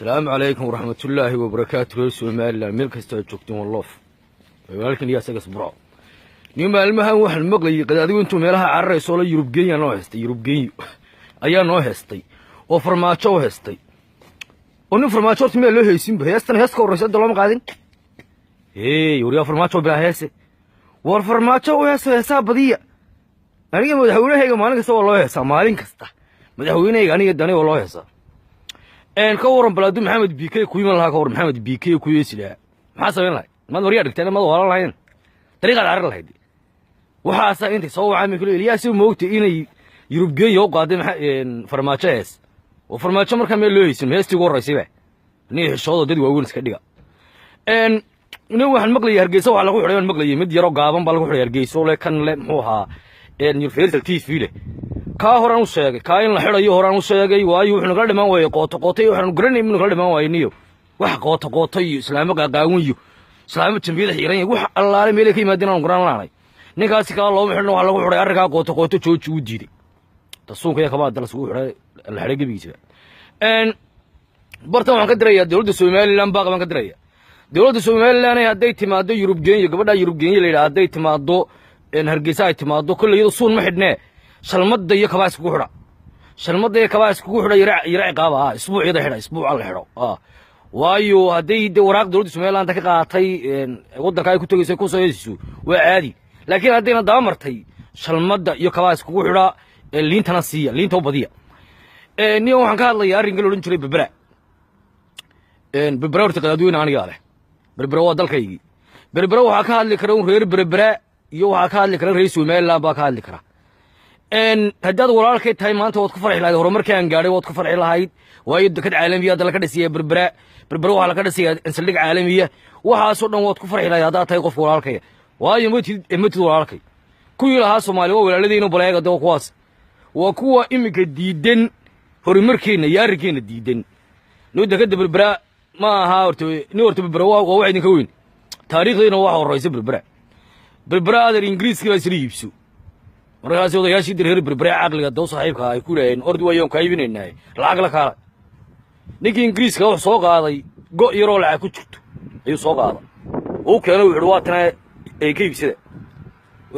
Asalaamu calaykum waraxmatullaahi wabarakaatu. Reer Somalilan meel kasta aad joogteen, wallof walaalkan iyo asagas Burco. Nin maalmahan waxaan maqlayay qadaadigu intuu meelaha cararayso la Yurub Genya noo heestay, Yurub Genyo ayaa noo heestay oo Farmaajo u heestay. Oo nin Farmaajo horta miyaa loo heysinba heestan? Hees ka horreysa hadda looma qaadin. Hey, waryaa, Farmaajo bilaa heese. War Farmaajo u heeso, heesaa badiya. Aniga madaxweynahayga maalin kasta waa loo heesaa, maalin kasta madaxweynahayga aniga dani waa loo heesaa. Ka waran bal hadduu Maxamed BK ku iman lahaa? Ka waran Maxamed BK ku yeesi lahaa? Maxaa samayn lahayd? Maad waryaa dhigteen, maad waalan lahayn, dariiqaad carar lahayd. Waxaasaa intay soo wacaan kule Ilyaas moogtay inay Yurub Geenya u qaaday Farmaajo hees oo Farmaajo markaa meel loo heysin. Heestii ugu horreysayba nin xishoodo dad waaweyn iska dhiga. Nin waxaan maqlayay Hargeysa waxaa lagu xidhay baan maqlayay, mid yaroo gaaban baa lagu xidhay Hargeysa le kan le muxuu ahaa Universal TV leh. Kaa horaan u sheegay, kaa in la xidhayo horaan u sheegay, waayo wuxuu nagala dhimaan waayey qooto qooto iyo waxaanu garanay inuu nagala dhimaan waayey niyo wax qooto qooto iyo islaamo qaaqaawan iyo islaamo jambiyada xiiran iyo wax allaale meelay ka yimaadeen aanu garan laanay. Ninkaasi kaa looma xidhno, waxaa lagu xidhay arrinkaa qooto qooto jooji uu diiday tasuunka iyo kabaa dal isugu xidhay la xidhay gebigiisaba. Bartan waxaan ka dirayaa dowladda Somaliland, baaq baan ka diraya dowladda Somaliland. Hadday timaado Yurub Geenya, gabadhaa Yurub Geenya la yidhaha, hadday timaado Hargeysa ay timaado, kolley iyado suun ma xidhnee, shalmadda iyo kabaa iskugu xidha, shalmadda iyo kabaa iskugu xidha, yara yara ciqaaba ah, isbuuc iyada xidha, isbuuca la xidho. Waayo hadday de waraaq dowladda Somaliland ka qaadatay waddanka ay ku tegayso ku soo heesiso waa caadi, laakiin haddayna daba martay, shalmadda iyo kabaa iskugu xidha, liintana siiya, liinta u badiya. Niyo waxaan ka hadlayaa arrinka la odhan jiray Berbera. Berbera horta qadaadweyne anigaa leh. Berbera waa dalkaygii. Berbera waxaa ka hadli kara un reer Berbera iyo waxaa ka hadli kara reer Somaliland baa ka hadli kara. Haddaad walaalkay tahay, maanta waad ku farxi lahayd horumarkii aan gaadhay, waad ku farxi lahayd, waayo dekad caalamiya hadda laka dhisaya Berbera. Berbera waxaa laka dhisayaa saldhig caalamiya. Waxaasoo dhan waad ku farxi lahayd haddaad tahay qofka walaalkaya. Waayo matid walaalkay. Kuwii lahaa Soomaali waa walaaladeyna baleega de kuwaas waa kuwa iminka diidan horumarkeenna iyo arrinkeenna diidan. No dekadda Berbera ma aha horta nin, horta Berbera waa wax idinka weyn, taariikhdayna waxa horraysa Berbera. Berbera adeer Ingiriiskii baa isla iibso. Markaasi odayaashii dir reer Berbera caqliga daw saaxiibka ay ku yidhaaheen, ordi waayaan kaa iibinaynaa, lacag la kaala. Ninkii Ingiriiska wuxuu soo qaaday go' yaroo lacag ku jirto ayuu soo qaaday, uu keenay, wuxu uhi waa tana ay ka iibsada.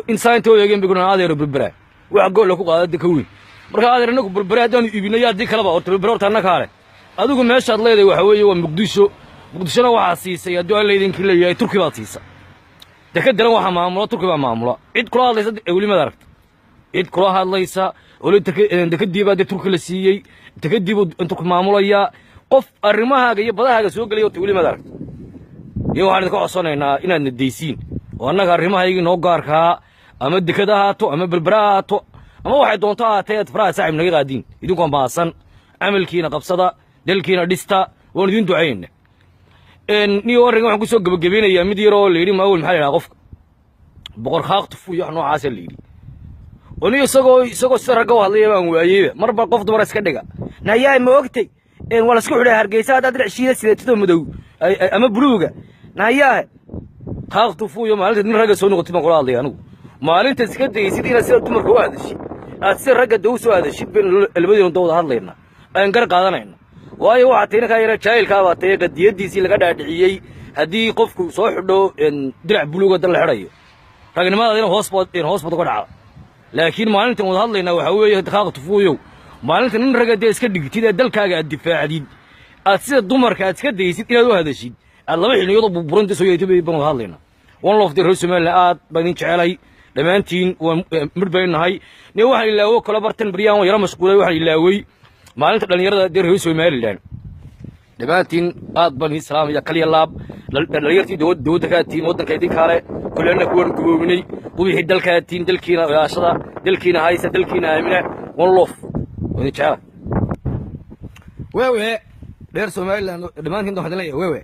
Insaanta oo eegeen bay ku adeero Berbera waxa go' la ku qaada ka weyn. Marka adeer innagu Berbera haddaanu iibinay haddii kaleba, horta Berbera horta annagaa leh. Adigu meeshaad leedahay waxa weeye waa Muqdisho. Muqdishona waxaa siisay, hadduu Alla idinki leeyahay, Turki baad siisa. Dekadalan waxaa maamula Turki baa maamula. Cid kula hadlaysa weli maad aragta? Cid kula hadlaysa weli dekadii baa dee Turki la siiyey, dekadii buu Turki maamulayaa. Qof arrimahaaga iyo badahaaga soo gelaya horta weli maad aragta? Iyo waxaan idinka codsanaynaa inaad nadaysiin oo annaga arrimahaygii noo gaarkaa, ama dekad ha ahaato ama Berbera ha ahaato ama waxay doonto ahaatee, aad faraha saaxib naga qaadiin. Idinkoo maasan camalkiina qabsada, dalkiina dhista, waan idin ducayna. Niyo arrinka waxaan kusoo gebagabeynayaa mid yar oo la yidhi maawel maxaa la yidhaha qofka boqor khaaqtufu iyo wax noocaasa la yidhi. Oo niyo isagoo sida ragga u hadlaya baan waayeyba, marba qof dumar iska dhiga. Nayaa ma ogtay waa lasku xidhay Hargeysa haddaad dhinac shiida sideetadoo madow ama buluuga? Nayaa khaaqtufu iyo maalinta nin ragga soo noqotid baan kula hadlaya anigu. Maalinta iska daysid inaad sida dumarka u hadashid, aad sida ragga da u soo hadashid, baynu labadeenu da wada hadlayna, aan gar qaadanayna. Waayo waxaa tay ninkaa yara jaahilkaa baa tay qadiyadiisii laga dhaadhiciyey haddii qofku soo xidho dirac buluuga dal la xidhayo, ragnimadaadina hoos baad uga dhacda. Laakiin maalintan wada hadlaynaa waxaa weeye khaaqtufuuyow, maalinta nin ragga dee iska dhigtid ee dalkaaga aad difaacdid, aad sida dumarka aad iska daysid inaad u hadashid, aad laba xilniyadoo burburanta soo yeetay baan wada hadlaynaa. One love reer Somaliland, aad baan idin jecelay dhammaantiin, waan midh baynu nahay. Nin waxaan ilaawo kala bartan baryahan waan yaro mashquulay, waxaan ilaawey maalinta dhallinyarada dee reer Somaliland. Dhammaantiin aad baan idin salaamaya, kaliya laab. Dhalinyartii dowladda kaa tihiin, waddanka idinkaale kullena kuwan guboominay wixii dalkaa tihiin, dalkiina ilaashada, dalkiina haysa, dalkiina aamina. One love, waan idin jecela. Wewe reer Somaliland dhammaantiin waxaan idin leeyahay wewe.